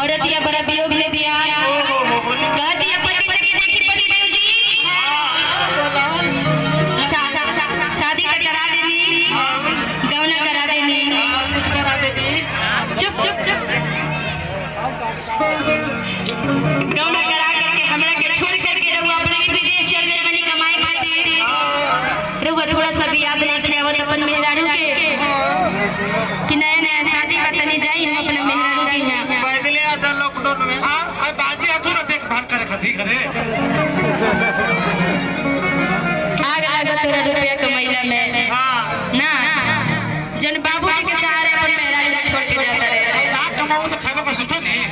औरतिया बड़ा वियोग में बिया कह दिया पति से कि देखी पति देव जी शादी का करा देनी, गौना करा देनी, कुछ करा देनी, चुप चुप चुप गौना करा करके हमरा के छोड़ करके रहुआ अपने ही विदेश चल गए बनी कमाए खातिर। रहुआ थोड़ा सा भी याद नहीं खेवत अपन मेहरारू के कि नया नया शादी का तनी जाई हम अपने मेहरारू के यहाँ। पैदले आ जा लॉकडाउन में। हां आ बाजी आथु ना देखभाल करे खातिर करे आग लागत तोरा रुपया कमैला में। हां ना जन बाबूजी के सहारे अपन मेहरारू के छोड़ के जाता रहे। ना कमाऊ तो खाबे का सुतो नहीं।